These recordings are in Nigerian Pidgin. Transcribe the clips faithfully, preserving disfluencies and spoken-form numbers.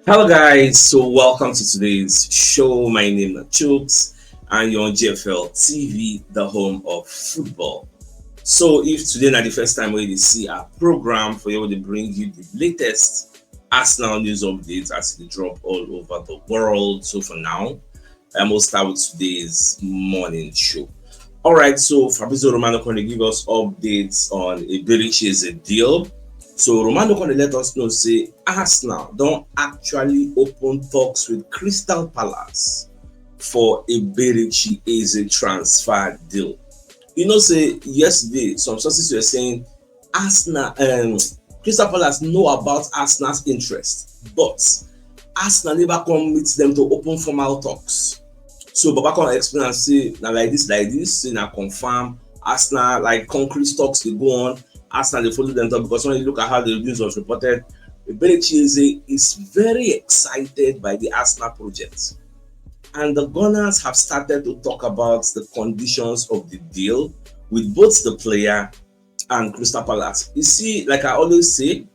Hello, guys. So, welcome to today's show. My name is Chooks, and you're on G F L T V, the home of football. So, if today na the first time wey you see our program, for you to bring you the latest Arsenal news updates as they drop all over the world. So, for now, I'm gonna start with today's morning show. All right, so Fabrizio Romano gonna give us updates on Eberechi Eze deal. So Romano gonna let us know say Arsenal don actually open talks with Crystal Palace for Eberechi Eze transfer deal. You know say yesterday some sources were saying Arsenal, um, Crystal Palace know about Arsenal's interest, but Arsenal never come meet them to open formal talks. So Baba come explain and say, "Na like this, like this, say na confirm." Arsenal, like, concrete talks dey go on. Arsenal dey follow them talk, because when you look at how the news was reported, Eberechi Eze is very excited by the Arsenal project. And the Gunners have started to talk about the conditions of the deal with both the player and Crystal Palace. You see, like I always say,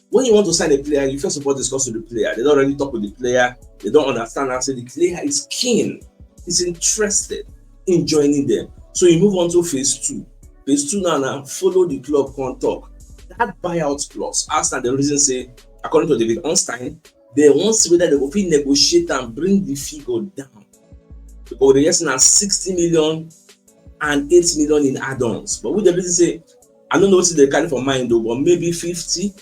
when you want to sign a player, you first of all discuss with the player. They don already talk with the player. They don understand and say the player is keen, is interested in joining them. So you move on to phase two. Phase two now, now follow the club come talk. That buyout clause, Arsenal dey reason say, according to David Ornstein, they wan see whether they go fit negotiate and bring the figure down. Because they just now sixty million and eight million in add-ons. But we dey reason say, I don't know what they carry for mind though, but maybe fifty,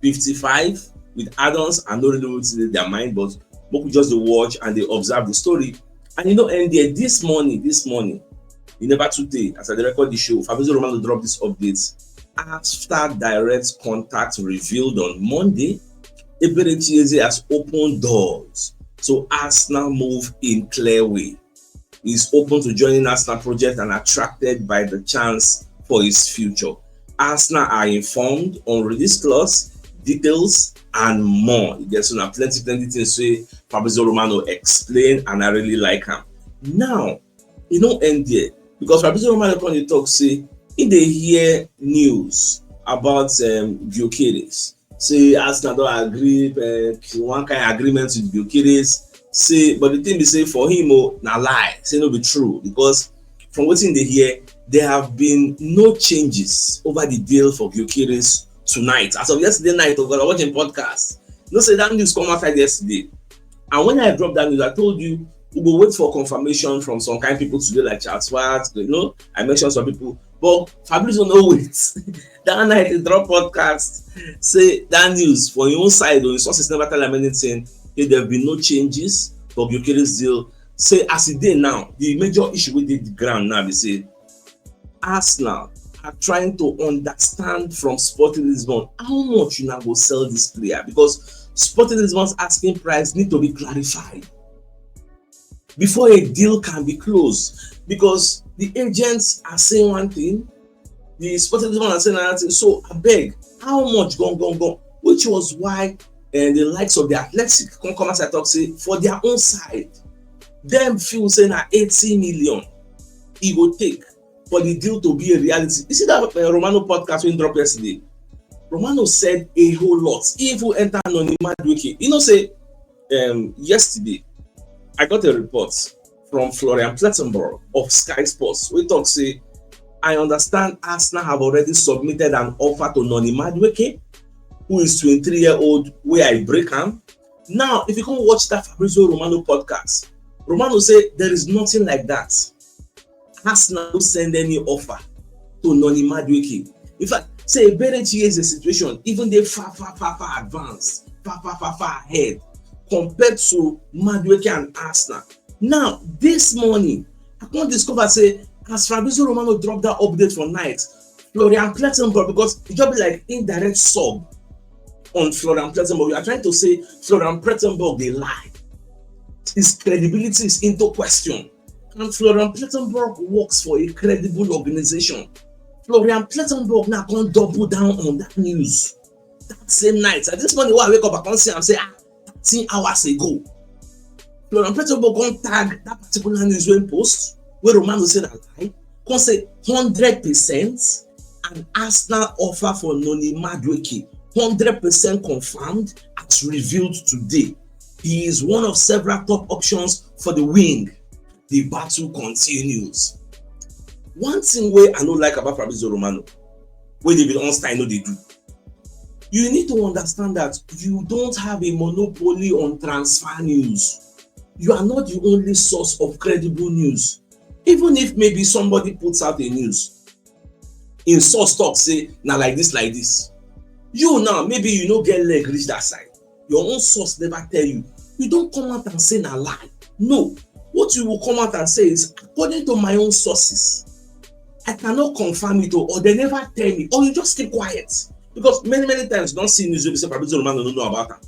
fifty-five with add-ons. I no really know wetin dey their mind, but make we just dey watch and dey observe the story. And e no end there. This morning, this morning, e never too tey as I dey record the show, Fabrizio Romano drop this update. After direct contact revealed on Monday, Eberechi Eze has opened doors to Arsenal move in clear way. He's open to joining Arsenal project and attracted by the chance for his future. Arsenal are informed on release clause, details, and more. You get so na plenty, plenty things wey Fabrizio Romano explain, and I really like am. Now, e no end there, because Fabrizio Romano come dey talk say he dey hear news about, um, Gyökeres. Say Arsenal don agree, uh, one kind agreement with Gyökeres. Say, but the thing be say for him, oh, na lie. Say no be true, because from wetin dey hear, there have been no changes over the deal for Gyökeres tonight. As of yesterday night, oh God, I watch him podcast. You know say that news come outside yesterday. And when I dropped that news, I told you we go wait for confirmation from some kind people today, like Charles Schwarz. You know, I mentioned some people, but Fabrizio no wait. That night he drop podcast, say that news for your own side, or your sources never tell him anything. If there have been no changes for Gyökeres deal, say as e dey now, the major issue wey dey the ground now be say Arsenal are trying to understand from Sporting Lisbon how much una go sell this player, because Sporting Lisbon's asking price need to be clarified before a deal can be closed, because the agents are saying one thing, the Sporting Lisbon are saying another thing. So I beg, how much gone, gone, gone? Which was why, eh, the likes of the Athletic come come as I talk say for their own side, them feel say na eighty million e go take for the deal to be a reality. You see that, uh, Romano podcast wey drop yesterday? Romano said a whole lot. He even enter Noni Madueke. You know say, um, yesterday I got a report from Florian Plettenberg of Sky Sports. We talk say, "I understand Arsenal have already submitted an offer to Noni Madueke, who is twenty-three year old, where I break am." Now, if you come watch that Fabrizio Romano podcast, Romano say there is nothing like that. Arsenal no send any offer to Noni Madueke. In fact, say Eberechi Eze situation even dey far, far, far, far advanced, far, far, far, far ahead compared to Madueke and Arsenal. Now, this morning, I come discover say as Fabrizio Romano drop that update for night, Florian Plettenberg, because e just be like indirect sub on Florian Plettenberg. You are trying to say Florian Plettenberg dey lie. His credibility is into question. And Florian Plettenberg works for a credible organization. Florian Plettenberg now come double down on that news. That same night, at this morning when I wake up, I come see am say, ah, thirteen hours ago, Florian Plettenberg come tag that particular news wey post, wey Romano say na lie, come say hundred percent an Arsenal offer for Noni Madueke, hundred percent confirmed at revealed today. He is one of several top options for the wing. The battle continues. One thing wey I no like about Fabrizio Romano, wey David Ornstein no dey do, you need to understand that you don't have a monopoly on transfer news. You are not the only source of credible news. Even if maybe somebody puts out a news, im source talk say na like this, like this. You now, maybe you no get leg reach that side. Your own source never tell you. You don't come out and say na lie. No. What you will come out and say is, "According to my own sources, I cannot confirm it o, or they never tell me," or you just keep quiet. Because many, many times you don see news wey be say Fabrizio Romano no know about am.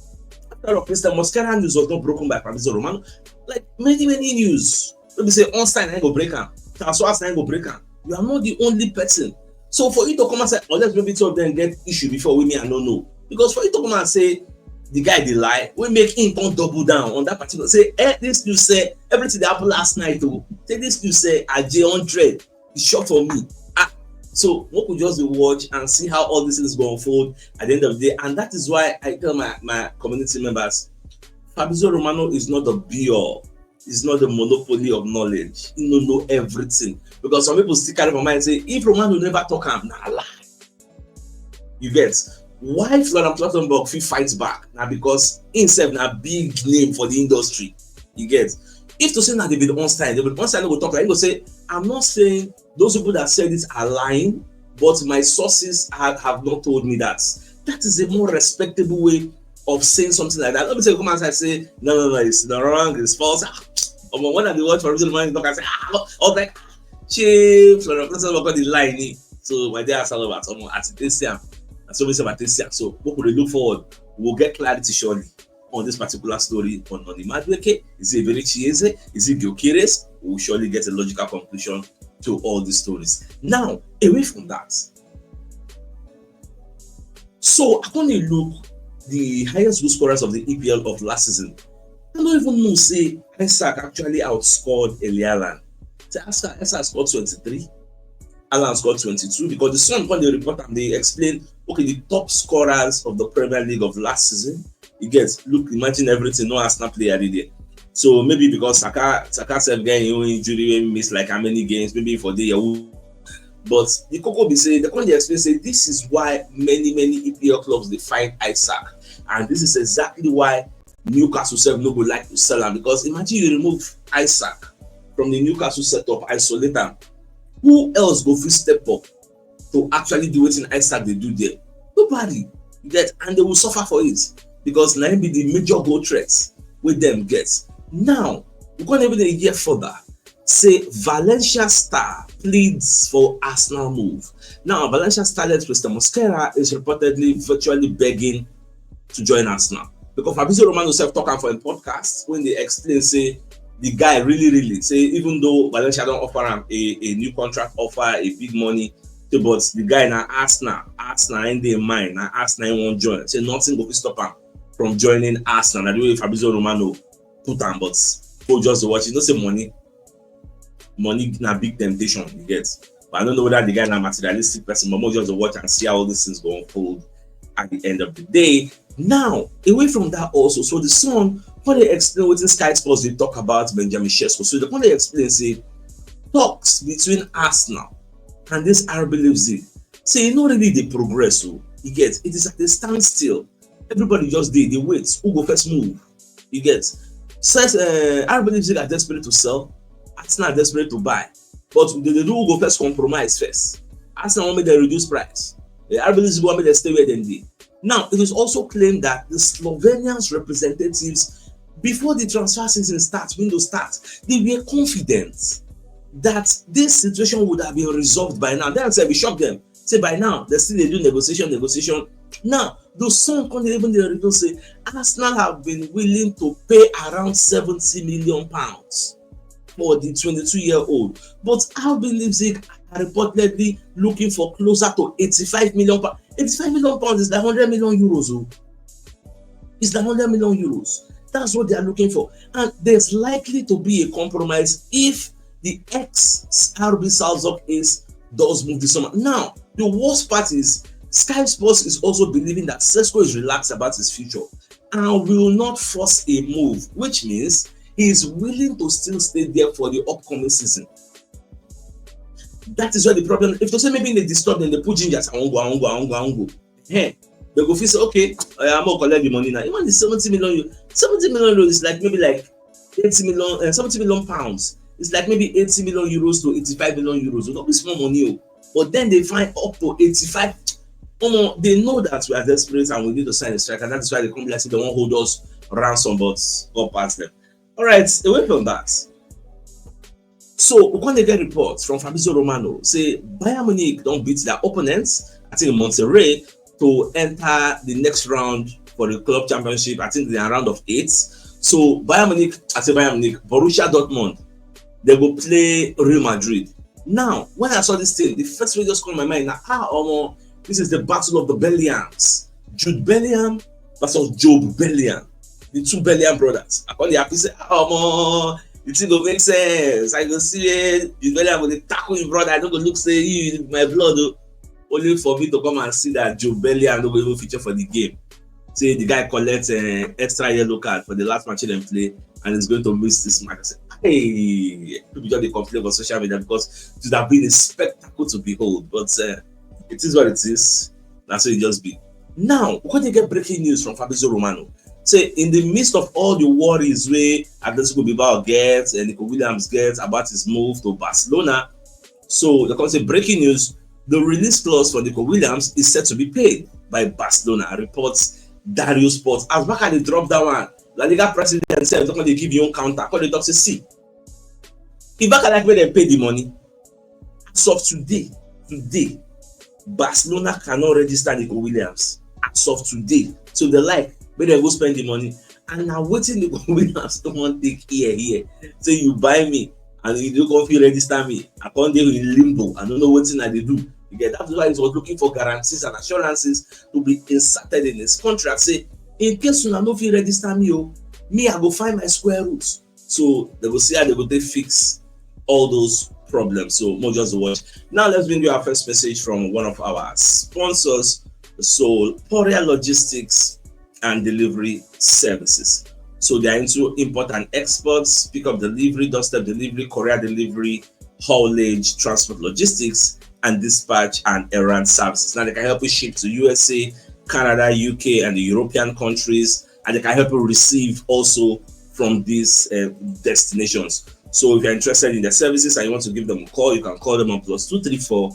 After all, Christian Mosquera news was not broken by Fabrizio Romano. Like many, many news, wey be say Ornstein na im go break am, Charles Schwarz na im go break am. You are not the only person. So for you to come and say, "Unless maybe two of them get issue before, wey me I no know." Because for you to come and say the guy dey lie, wey make him come double down on that particular, say, "Eh, this news say everything dey happen last night o. Say this news say Aje hundred, e sure for me." Ah, so we could just dey watch and see how all these things go unfold at the end of the day. And that is why I tell my, my community members, Fabrizio Romano is not the be all. It's not the monopoly of knowledge. He no know everything. Because some people still carry for mind say, "If Romano never talk am, na lie." You get? Why Florian Plettenberg fit fight back? Na because himself na big name for the industry. You get? If to say na David Ornstein, David Ornstein no go talk like, he go say, "I'm not saying those people that said it are lying, but my sources have, have not told me that." That is a more respectable way of saying something like that. Let me say, come outside, say, "No, no, no, it's not wrong, it's false." Ah, omo, when I dey watch for reason, when talk, I say, "Ah," I was like, "Chief, Florian Plettenberg got the line." So my dear Asaloba, omo, as it is here, and so we say, "But this here." So we could look forward. We'll get clarity surely on this particular story on, on the Madueke. Is it Ebere Chieze? Is it Gyökeres? We'll surely get a logical conclusion to all these stories. Now, away from that, so I come dey look the highest goal scorers of the E P L of last season. I no even know say Isak actually outscored Erling Haaland. So Isak, Isak scored twenty-three, Haaland scored twenty-two, because the Sun come dey report and they explain, okay, the top scorers of the Premier League of last season. You get? Look, imagine everything, no Arsenal player dey there. So maybe because Saka, Saka sef get him own injury wey miss like how many games, maybe for the year. But the koko be say, they come dey explain say this is why many, many E P L clubs dey find Isak, and this is exactly why Newcastle sef no go like to sell am, because imagine you remove Isak from the Newcastle setup, isolate am, who else go fit step up to actually do wetin Isak dey do there? Nobody. You get? And they will suffer for it, because na him be the major goal threat wey dem get. Now, we come even dey hear further say Valencia star pleads for Arsenal move. Now, Valencia starlet Christian Mosquera is reportedly virtually begging to join Arsenal, because Fabrizio Romano sef talk am for im podcast when they explain say the guy really, really say, even though Valencia don offer am a, a new contract offer, a big money, say, but the guy na Arsenal, Arsenal im dey mind, na Arsenal im wan join. Say nothing go fit stop am from joining Arsenal. Na the way Fabrizio Romano put am, but go just dey watch. You know say money, money na big temptation, you get. But I don't know whether the guy na materialistic person, but more just dey watch and see how all these things go unfold at the end of the day. Now, away from that also, so the Sun come dey explain wetin Sky Sports dey talk about Benjamin Sesko. So they come dey explain say talks between Arsenal and this R B Leipzig, say e no really dey progress o. You get? It is at a standstill. Everybody just dey, dey wait. Who go first move? You get? Says, uh, R B Leipzig are desperate to sell. Arsenal are desperate to buy. But they, they do who go first compromise first. Arsenal want make dem reduce price. The R B Leipzig want make dem stay where dem dey. Now, it is also claimed that the Slovenians representatives, before the transfer season starts, window starts, they were confident that this situation would have been resolved by now. Then I said, we shock them. Say by now, they still dey do negotiation, negotiation. Now, the Sun come dey even dey reveal say Arsenal have been willing to pay around seventy million pounds for the twenty-two-year-old. But R B Leipzig are reportedly looking for closer to eighty-five million pounds. Eighty-five million pounds is like hundred million euros o. It's like hundred million euros. That's what they are looking for. And there's likely to be a compromise if the ex-R B Salzburg ace does move this summer. Now, the worst part is Sky Sports is also believing that Sesko is relaxed about his future. and will not force a move, which means he is willing to still stay there for the upcoming season. That is where the problem. If they say maybe they disturb them, they put gingers, I won't go, I won't go, I won't go, I won't go. Hey, they go feel say, okay, uh, I'm gonna collect the money now. Even the seventy million, eu- seventy million euros is like maybe like eighty million, uh, seventy million pounds. It's like maybe eighty million euros to eighty-five million euros. Not be small money, oh. But then they find up to eighty-five. Omo, they know that we are desperate and we need to sign a striker. That is why they come like say they won't hold us ransom, but God pass them. All right, away from that. So we come dey get reports from Fabrizio Romano say Bayern Munich don beat their opponents, I think Monterrey, to enter the next round for the club championship. I think they are round of eight. So Bayern Munich, I say Bayern Munich, Borussia Dortmund, they go play Real Madrid. Now, when I saw this thing, the first thing just come to my mind na, ah, omo, this is the battle of the Bellinghams. Jude Bellingham versus Job Bellingham, the two Bellingham brothers. I come dey happy say, ah, omo, the thing go make sense. I go see where Jude Bellingham go dey tackle him brother. I no go look say you my blood o. Only for me to come and see that Job Bellingham no go even feature for the game. Say the guy collect uh, extra yellow card for the last match dem play and is going to miss this match. I say, hey, people just dey complain on social media because it would have been a spectacle to behold. But uh, it is what it is. That's what it just be. Now, we come dey get breaking news from Fabrizio Romano. Say in the midst of all the worries wey Atletico Bilbao get and Nico Williams get about his move to Barcelona, so they come say breaking news: the release clause for Nico Williams is set to be paid by Barcelona, reports Dario Sports. As Barca dey drop that one, La Liga president sef don come dey give him own counter, come dey talk say, see, if Barca like make dem pay the money, as of today, today, Barcelona cannot register Nico Williams as of today. So they like make dem go spend the money. And na wetin Nico Williams don wan take here here. Say you buy me and you no come fit register me. I come dey in limbo. I no know wetin I dey do. You get, that's why he was looking for guarantees and assurances to be inserted in his contract. Say, in case una no fit register me, oh, me, I go find my square root. So they go see how they go take fix all those problems. So more just watch. Now let's bring you our first message from one of our sponsors, so Poria Logistics and Delivery Services. So they are into import and exports, pick up delivery, doorstep delivery, courier delivery, haulage, transport logistics, and dispatch and errand services. Now they can help you ship to U S A, Canada, U K, and the European countries, and they can help you receive also from these uh, destinations. So if you're interested in their services and you want to give them a call, you can call them on plus two three four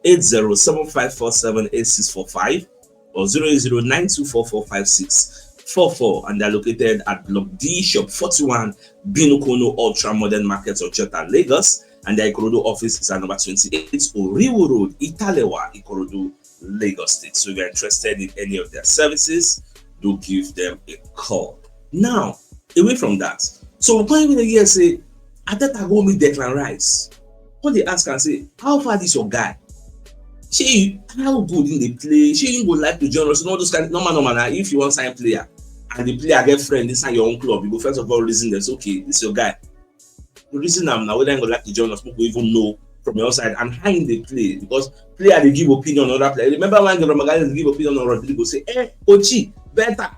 eight zero seven five four seven eight six four five or zero eight zero nine two four four five six four four, and they're located at Block D, Shop forty-one, Binukono Ultra Modern Market, Ojota, Lagos. And their Ikorodu office is at number twenty-eight Oriwo Road, Italewa, Ikorodu, Lagos State. So if you're interested in any of their services, do give them a call. Now, away from that, so we come even hear say Arteta go meet Declan Rice. Come dey ask am say, how far this your guy? Shey, how good he dey play? Shey he go like to join us? You know, those kind, normal, normal. Na if you wan sign player and the player get friend inside your own club, you go first of all reason this. Okay, this your guy. You reason am na whether he go like to join us, people even know from your side and how he dey play, because player dey give opinion on other player. Remember when Gabriel Magalhaes dey give opinion on Rodrygo, say, eh, Ochi, better.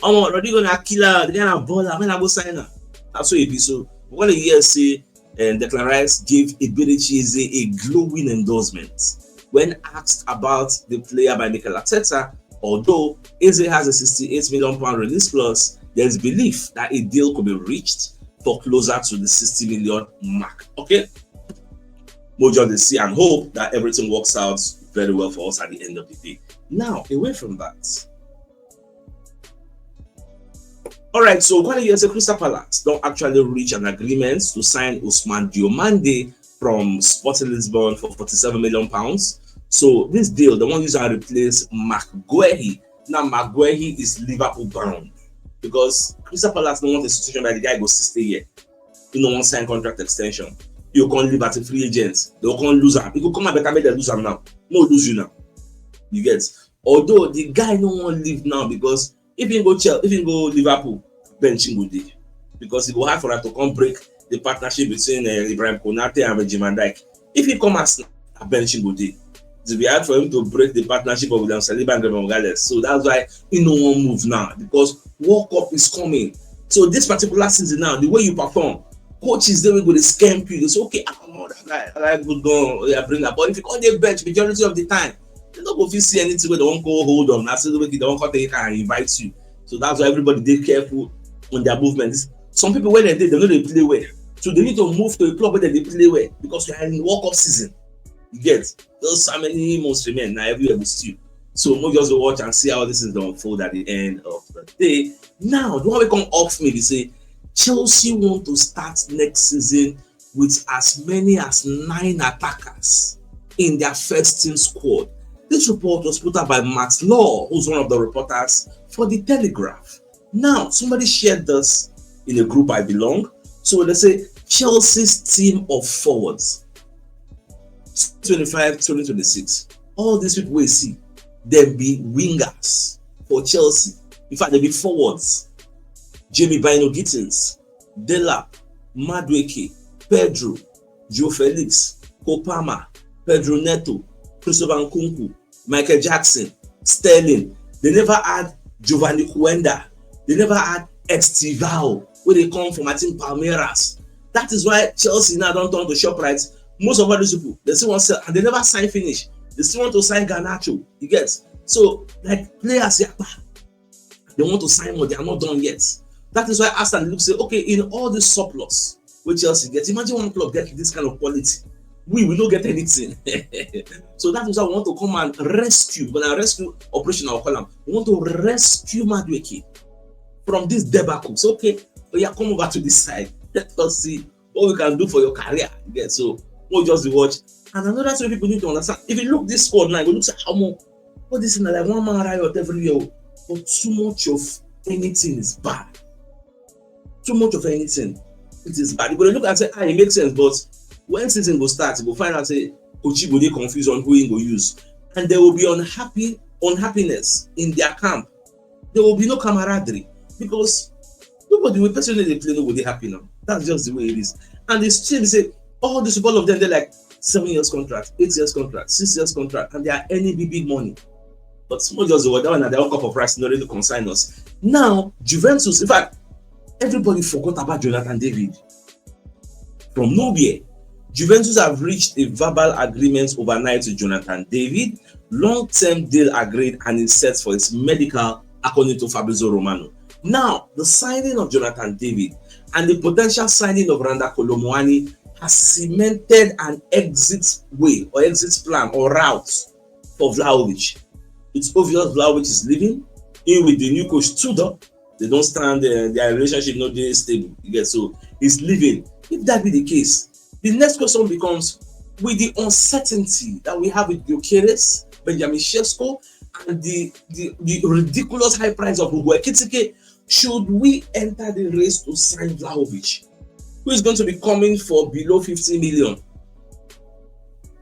Omo, Rodrygo na killer, the guy na baller, when I go sign am. That's what e be. So we wan hear say and Declan Rice gave Eberechi Eze a glowing endorsement. When asked about the player by Mikel Arteta, although Eze has a sixty-eight million pound release clause, there is belief that a deal could be reached for closer to the sixty million mark. Okay? Mojo dey see and hope that everything works out very well for us at the end of the day. Now, away from that, all right, so Kwale here say Crystal Palace don actually reach an agreement to sign Ousmane Diomande from Sporting Lisbon for forty-seven million pounds. So this deal, they wan use and replace Marc Guehi. Now Marc Guehi is Liverpool bound because Crystal Palace no want a situation where the guy go stay here. You no wan sign contract extension. You can't leave as a free agent. They can't lose him. You go come and better make them lose him now. No lose you now. You get? Although the guy no wan leave now because if he go Chelsea, if he go Liverpool, bench him go dey because e go hard for am to come break the partnership between uh, Ibrahim Konate and Virgil van Dijk. If he come as a bench him go dey. It will be hard for him to break the partnership of William Saliba and Gabriel Magalhaes. So that's why he no wan move now because World Cup is coming. So this particular season now, the way you perform, coaches dey wey go dey scamp you. They say, okay, ah, come on, that guy, that guy good gan, oh yeah, bring am. But if you come dey bench majority of the time, you no go fit see anything wey they wan go hold on. Na so wey they wan come take and invite you. So that's why everybody dey careful on their movements. Some people wey dem dey, they no dey play well. So they need to move to a club where they dey play well because we are in World Cup season. You get? Just how many months remain now, everywhere we still. So we'll just watch and see how this is going to unfold at the end of the day. Now, the one wey come off me, they say Chelsea want to start next season with as many as nine attackers in their first team squad. This report was put out by Matt Law, who's one of the reporters for the Telegraph. Now, somebody shared this in a group I belong. So they say Chelsea's team of forwards, twenty-five, twenty twenty-six. All these people we see, they be wingers for Chelsea. In fact, they be forwards. Jamie Bino Gittens, Delap, Madueke, Pedro, Joe Felix, Cole Palmer, Pedro Neto, Christopher Nkunku, Michael Jackson, Sterling. They never had Giovanni Quenda. They never had Estivao, where they come from, I think, Palmeiras. That is why Chelsea now don't turn to ShopRite. Most of all these people, they still want to sell, and they never sign finish. They still want to sign Garnacho. You get? So, like, players, yeah, they want to sign more. They are not done yet. That is why Arsenal look say, okay, in all this surplus, which Chelsea get, imagine one club get this kind of quality. We will not get anything. So that is why we want to come and rescue. When I rescue operation, I'll call them. We want to rescue Madueke from this debacle. So, okay, we are come over to this side. Let us see what we can do for your career. Yeah, so we'll just watch. And another thing people need to understand, if you look this squad now, you look at how much, what is in like one man riot every year, but too much of anything is bad. Too much of anything, it is bad. You go look and say, ah, it makes sense, but when season go start, you go find out say Ochi go dey confused on who he go use, and there will be unhappy unhappiness in their camp. There will be no camaraderie because nobody wey person no dey play no go dey happy now. That's just the way it is. And the thing be say all these people, all of them, they're like seven years contract, eight years contract, six years contract, and they are earning big, big money. But small just the word, that one na their own cup of rice, no really concern us. Now, Juventus, in fact, everybody forgot about Jonathan David. From nowhere, Juventus have reached a verbal agreement overnight with Jonathan David. Long-term deal agreed and is set for his medical, according to Fabrizio Romano. Now, the signing of Jonathan David and the potential signing of Randal Kolo Muani has cemented an exit way or exit plan or route for Vlahovic. It's obvious Vlahovic is leaving. In with the new coach Tudor, they don't stand, uh, their relationship not dey stable. You get? So he's leaving. If that be the case, the next question becomes, with the uncertainty that we have with Gyökeres, Benjamin Sesko, and the, the, the ridiculous high price of Hugo Ekitike, should we enter the race to sign Vlahovic, who is going to be coming for below fifty million?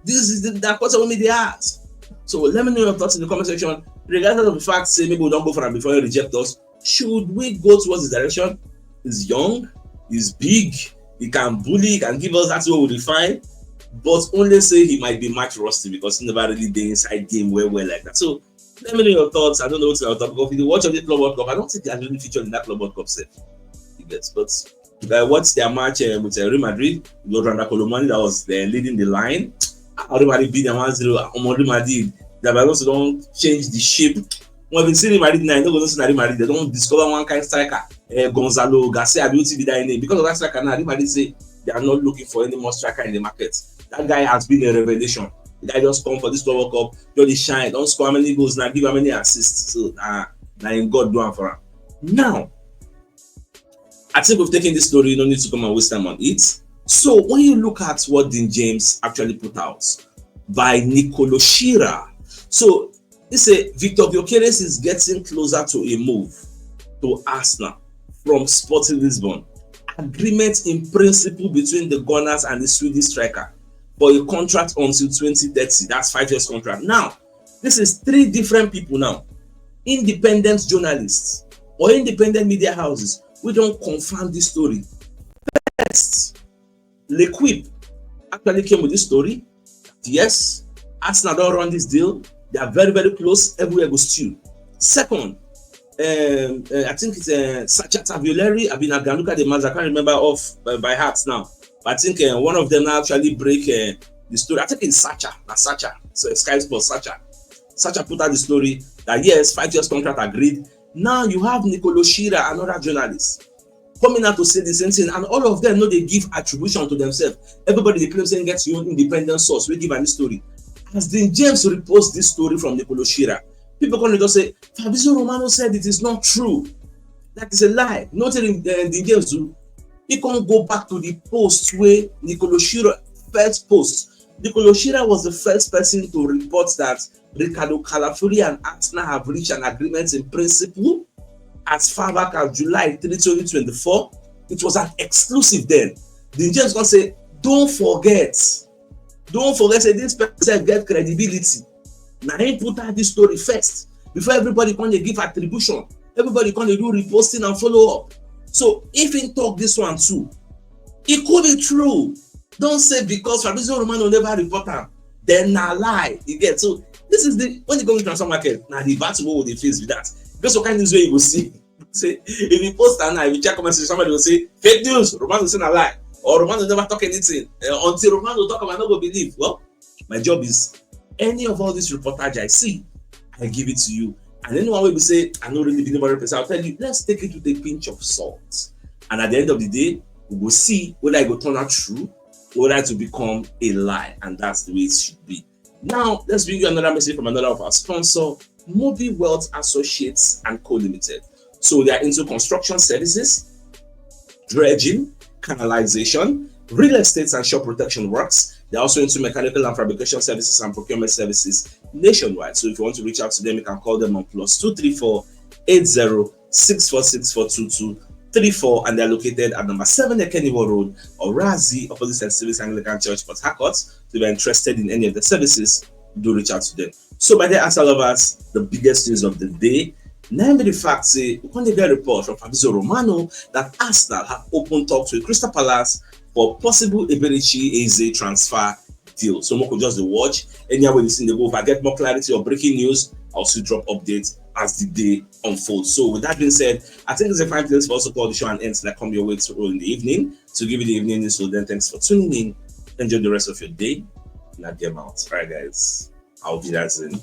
This is the, that question we dey ask. So let me know your thoughts in the comment section. Regardless of the fact, say maybe we don't go for him before he reject us. Should we go towards this direction? He's young, he's big, he can bully, he can give us, that's what we define. But only say he might be match rusty because he never really dey inside game well, well like that. So let me know your thoughts. I don't know what's your topic. If you watch of the Club World Cup, I don't think he has really featured in that Club World Cup set. You get? But if I watch their match, uh, with, uh, Real Madrid, you got Randal Kolo Muani that was, uh, leading the line. Ah, Real Madrid beat them one zero. Omo, Real Madrid, they have also don't change the shape. When we see Real Madrid now, you know, go see Real Madrid, they don't discover one kind striker, uh, Gonzalo Garcia, beauty be that name. Because of that striker now, Real Madrid say they are not looking for any more striker in the market. That guy has been a revelation. The guy just come for this Club World Cup, just dey shine, don't score how many goals now, give how many assists. So, uh, now in God do am for him. Now, I think we've taken this story, you don't need to come and waste time on it. So when you look at what Dean James actually put out by Nicolo Shearer, so he say Victor Gyökeres is getting closer to a move to Arsenal from Sporting Lisbon. Agreement in principle between the Gunners and the Swedish striker for a contract until twenty thirty. That's five years contract. Now, this is three different people now. Independent journalists or independent media houses, we don't confirm this story. First, L'Equipe actually came with this story. Yes, Arsenal don't run this deal. They are very, very close. Everywhere goes stew. Second, um, uh, I think it's uh, Sacha Tavuleri, I've been at Gianluca De Mazza, I can't remember off uh, by heart now. But I think uh, one of them now actually break uh, the story. I think it's Sacha, not Sacha. So Sky Sports, Sacha. Sacha put out the story that yes, five years contract agreed. Now you have Nicolo Shira, another journalist, coming out to say the same thing, and all of them know they give attribution to themselves. Everybody they claim saying get your own independent source. We give an story. As Dean James reports this story from Nicolo Shira, people come to just say Fabrizio Romano said it is not true. That is a lie. Not even uh, Dean James do. He can't go back to the post where Nicolo Shira first post. Nicolo Shira was the first person to report that Ricardo Calafiori and Arsenal have reached an agreement in principle as far back as July three, twenty twenty-four. It was an exclusive then. Dean James can say, don't forget, don't forget say this person get credibility. Now he put out this story first before everybody can give attribution. Everybody can do reposting and follow up. So if he talk this one too, it could be true. Don't say because Fabrizio Romano never report am, then na lie you get. So this is the when you go into transfer market, na the battle wey we dey face be that. Because what kind of way you go see say if you post am now, if you check comment section, somebody go say fake news, Romano say na lie, or Romano never talk anything uh, until Romano talk am, I no go believe. Well, my job is any of all this reportage I see, I give it to you. And anyone will be say I no really believe hundred percent, I'll tell you let's take it with a pinch of salt. And at the end of the day, we will see whether it will turn out true or whether it will become a lie. And that's the way it should be. Now, let's bring you another message from another of our sponsor, Mobi Wealth Associates and Co Limited. So they are into construction services, dredging, canalization, real estate and shop protection works. They're also into mechanical and fabrication services and procurement services nationwide. So if you want to reach out to them, you can call them on plus two three four eight zero six four six four two two three four, and they're located at number seven Ekeniwo Road, Orazi, opposite Saint Stephen's Anglican Church, Port Harcourt. So if you're interested in any of the services, do reach out to them. So my dear Arsenal lovers, the biggest news of the day, namely the fact say we come get report from Fabrizio Romano that Arsenal have open talks with Crystal Palace for possible Eberechi Eze transfer deal. So we could just dey watch. Anyhow wey the thing dey go, if I get more clarity or breaking news, I'll still drop updates as the day unfolds. So with that being said, I think it's a fine place for us to call the show and end till I come your way to in the evening. To give you the evening news, so then thanks for tuning in. Enjoy the rest of your day. Not get out. All right, guys. I'll be there soon.